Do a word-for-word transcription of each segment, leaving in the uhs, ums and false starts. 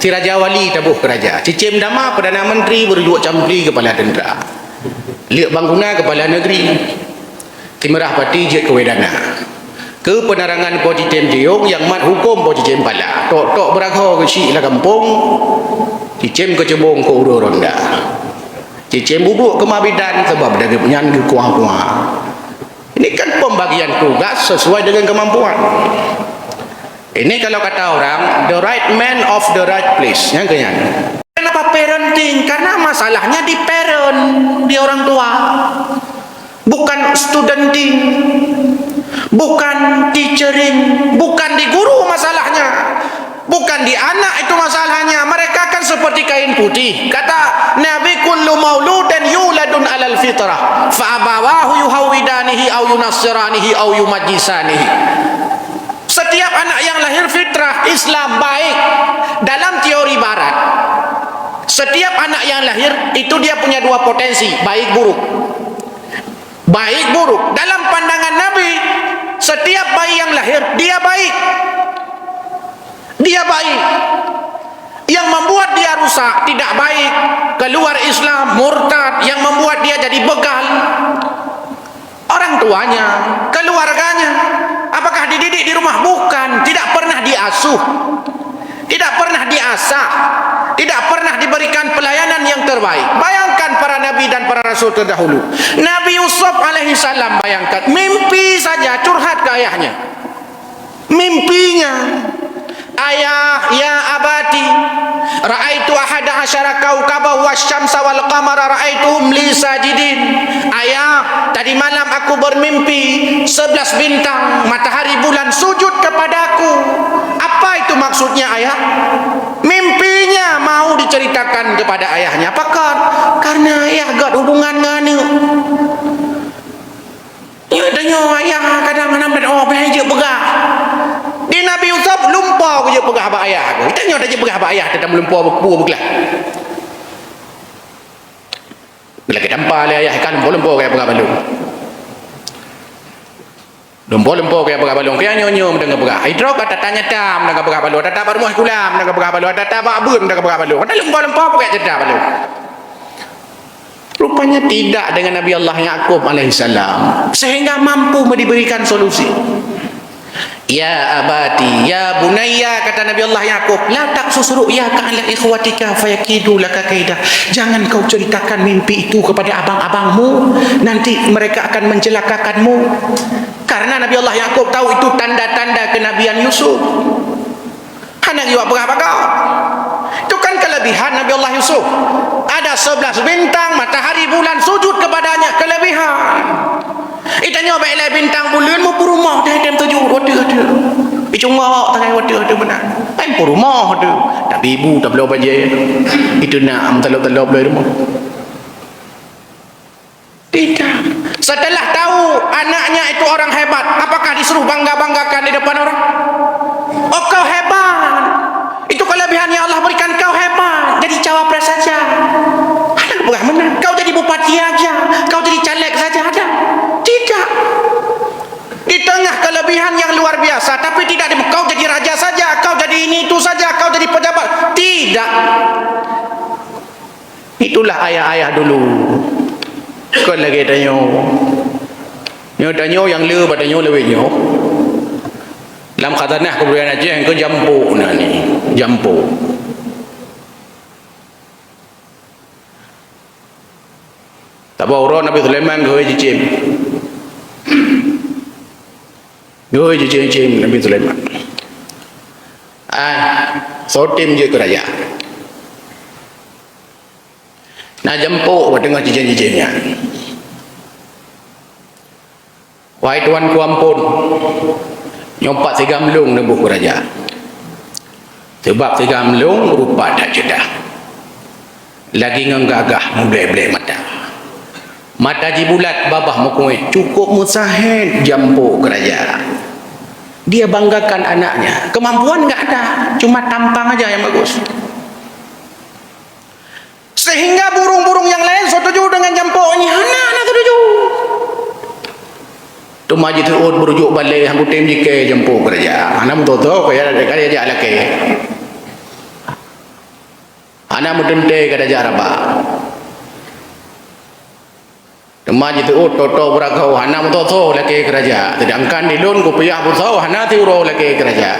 Raja Wali taboh keu raja. Cicém Dama Perdana Menteri, Beureujôk Campli keupala teuntra. Lheueh Bangguna keupala neugri. Timeurah Pati jeuet keu wedana. Keu peunarangan Po Cicém Jiyong nyang mat hukôm Po Cicém Pala. Tok-tok beuragoe geusyik lam gampông, cicém keuceubông keu uroe ronda. Cicém bubuk keuma bidan sabab dagép nyan geukuah-kuah. Ini kan pembagian tugas sesuai dengan kemampuan. Ini kalau kata orang, the right man of the right place. Nyang keu nyan. Kenapa parenting? Karena masalahnya di parent, di orang tua. Bukan studenting, bukan teachering, bukan di guru masalahnya. Bukan di anak itu masalahnya. Mereka kan seperti kain putih. Kata Nabi, "Kullu mauludin yuladun alal fitrah, fa abawahu yuhawidanihi au yunassiranihi au yumajjisanihi." Setiap anak yang lahir fitrah Islam baik dalam teori barat. Setiap anak yang lahir itu dia punya dua potensi, baik buruk. Baik buruk. Dalam pandangan Nabi, setiap bayi yang lahir, dia baik. Dia baik. Yang membuat dia rusak, tidak baik, keluar Islam, murtad, yang membuat dia jadi begal, orang tuanya, keluarganya. Apakah dididik di rumah? Bukan. Tidak pernah diasuh. Tidak pernah diasah, tidak pernah diberikan pelayanan yang terbaik. Bayangkan para nabi dan para rasul terdahulu. Nabi Yusuf alaihissalam, bayangkan, mimpi saja curhat ke ayahnya. Mimpinya, "Ayah, ya abati, ra'aitu ahada asyara kaukaba wasyamsa wal qamara ra'aituhum li sajidin." Ayah, tadi malam aku bermimpi sebelas bintang, matahari, bulan sujud kepadaku. Apa itu maksudnya, Ayah? Mimpinya mau diceritakan kepada ayahnya. Pakon? Karena ayah gét hubungan ngon aneuk. Nyoe tanyoe ayah kadang hana meudoa, bèk jeuet peugah. Di Nabi Yusuf lumpo jeuet peugah bak ayah. Tanyoe tajeuet peugah bak ayah, teuma lumpo bak peue beuglah. Geulakèe tampa lé ayah ikan lumpo-lumpo keu peugah bak lôn. Lumpo-lumpo keu peugah bak lôn. Keu nyoe-nyoe meudeungoe peugah. Hai droe ka tata nyata meudeungoe peugah bak lôn. Tata bak rumoh sikula meudeungoe peugah bak lôn. Tata bak beuen meudeungoe peugah bak lôn. Kata lumpo-lumpo peugah cerita bak lôn. Rupanya tidak dengan Nabi Allah Yakub alaihissalam. Sehingga mampu diberikan solusi. "Ya abati, ya bunayya," kata Nabi Allah Yakub, "la taqsus ru'yaka ala ikhwatika fayakidu laka kaida." Jangan kau ceritakan mimpi itu kepada abang-abangmu, nanti mereka akan mencelakakanmu. Karena Nabi Allah Yakub tahu itu tanda-tanda kenabian Yusuf. Hana jipeugah bak kau. Itu kan kelebihan Nabi Allah Yusuf. Ada sebelas bintang, matahari, bulan sujud kepadanya, kelebihan. Itanyoe bèk ilèe bintang buleuen meupeurumoh teuh tem tujoh watèe-watèe. Icungok tangai watèe-watèe meunan. Ai peurumoh teuh. Tabi ibu tabloe bajèe. Itu nak meutalop-talop lom rumoh. Tidak. Setelah tahu anaknya itu orang hebat, apakah disuruh bangga-banggakan di depan orang? Oh, kau hebat. Itu kelebihan yang Allah berikan, kau hebat. Jadi cawapres saja. Ada peugah meunan. Kau jadi bupati aja, kau jadi caleg saja ada. Tidak. Di tengah kelebihan yang luar biasa, tapi tidak di, kau jadi raja saja, kau jadi ini itu saja, kau jadi pejabat. Tidak. Itulah ayah-ayah dulu. Kon lagèe tanyoe. Nyoe tanyoe nyang le bak tanyoe lawét nyoe. Lam khazanah kebudayaan Aceh keu jampok na ni, jampok. Taboh uroe Nabi Sulaiman geuhôi cicém. Geuhôi cicém-cicém Nabi Sulaiman. Ah, soe tem jeuet keu raja. Na jampok bak teungoh cicém-cicém nyan. Wahai tuanku, ampôn, nyoe pat si Gamlong neuboh keu raja. Sabab si Gamlong rupa that ceudah, lagi ngon gagah meublek-blek mata. Mata jibulat, babah meukuéh, cukup meusahet jampok keu raja. Dia banggakan anaknya. Kemampuan nggak ada, cuma tampang aja yang bagus. Sehingga burung-burung yang lain setuju dengan jampok ini, hana, hana setuju. Teuma jiteuôt beurujok balè, han kutem jikèe jampok keu raja. Hana meutoe-toe keu raja, jak lakèe. Hana meuteuntèe ka tajak raba. Teuma jiteuôt toto beuragho hana meusoe-soe lakèe keuraja. Seudangkan di lôn kupiah beusoe hana siuroe lakèe keuraja.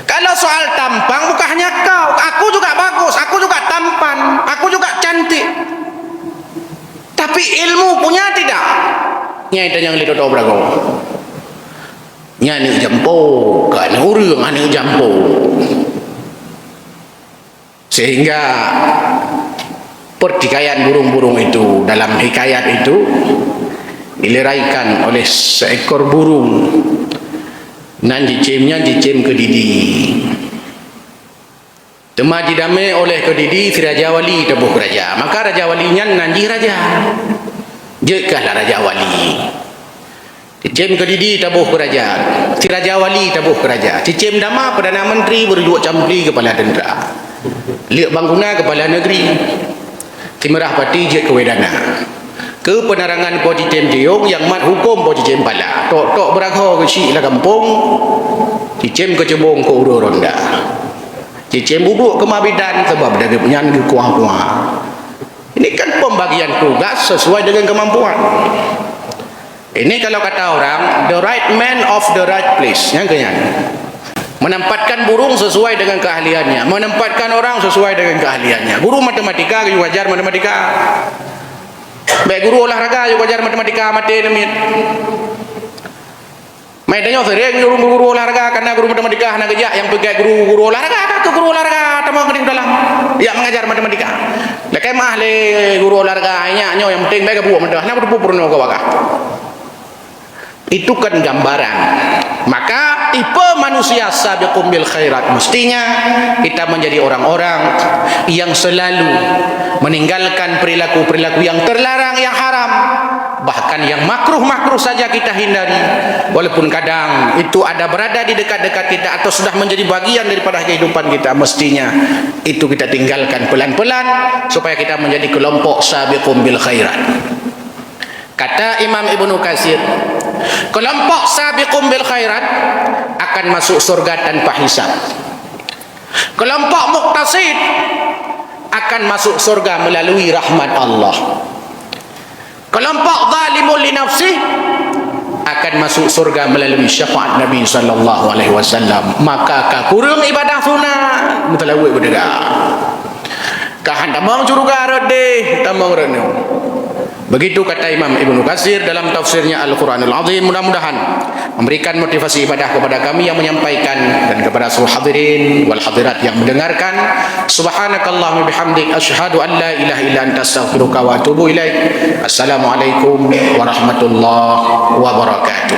Kalau soal tampang bukan hanya kau, aku juga bagus, aku juga tampan, aku juga cantik. Tapi ilmu punya tidak. Nyan tanyong lé toto beuragho. Nyan aneuk jampo, ka aneuk ureueng aneuk jampo. Sehingga pertikaian burung-burung itu dalam hikayat itu dileraikan oleh seekor burung nan jicém nyan jicém keu didi. Teuma jidamé oleh keu didi si Raja Wali taboh keuraja. Maka Raja Wali nyan nan jih raja. Jeuet kah lah Raja Wali. Cicém keu didi taboh keuraja, si Raja Wali taboh keuraja, cicém dama Perdana Menteri beureujuek campli keupala teuntra, liek bangguna keupala neugri, si Meurah Pati jeuet keu wedana. Keu peunarangan Po Cicém Ciyong nyang mat huköm Po Cicém Pala, tok-tok beuragho geuchik lam gampông, cicém keuceubông keu uroe ronda, cicém bubuek keu ma bidan sabab dagép nyan geukuah-kuah. Ini kan pembagian tugas sesuai dengan kemampuan. Ini kalau kata orang, the right man of the right place. Nyang keu nyan. Menempatkan burung sesuai dengan keahliannya, menempatkan orang sesuai dengan keahliannya. Guru matematika geuyue ajar matematika. Bèk guru olahraga geuyue ajar matematika, maté neumiet. Meutanyoe sering guru-guru olahraga, karena guru matematika hana geujak, nyang peugèt guru-guru olahraga, ka keu guru olahraga tamong keudéh dalam, jak mengajar matematika. Lakèe meu'ah lé guru olahraga, nyak nyoe nyang penting bèk geubuet meudah, hana beuteupeue peurunoe keu awak kah. Itu kan gambaran. Maka tipe manusia sabiqun bil khairat, mestinya kita menjadi orang-orang yang selalu meninggalkan perilaku-perilaku yang terlarang, yang haram. Bahkan yang makruh-makruh saja kita hindari, walaupun kadang itu ada berada di dekat-dekat kita atau sudah menjadi bagian daripada kehidupan kita, mestinya itu kita tinggalkan pelan-pelan supaya kita menjadi kelompok sabiqun bil khairat. Kata Imam Ibnu Katsir, kelompok sabiqun bil khairat akan masuk surga tanpa hisab. Kelompok muktasid akan masuk surga melalui rahmat Allah. Kelompok zalimun li nafsih akan masuk surga melalui syafaat Nabi sallallahu alaihi wasallam. Maka ka kureueng ibadah sunat, meuteulaweuet beudeuga. Ka han tamong syeuruga rot deh, tamong rot nyoe. Begitu kata Imam Ibnu Katsir dalam tafsirnya Al-Quranul Azim. Mudah-mudahan memberikan motivasi ibadah kepada kami yang menyampaikan dan kepada seluruh hadirin wal hadirat yang mendengarkan. Subhanakallahumma bihamdik, asyhadu an la ilaha illa anta, astaghfiruka wa atubu ilaik. Assalamualaikum warahmatullahi wabarakatuh.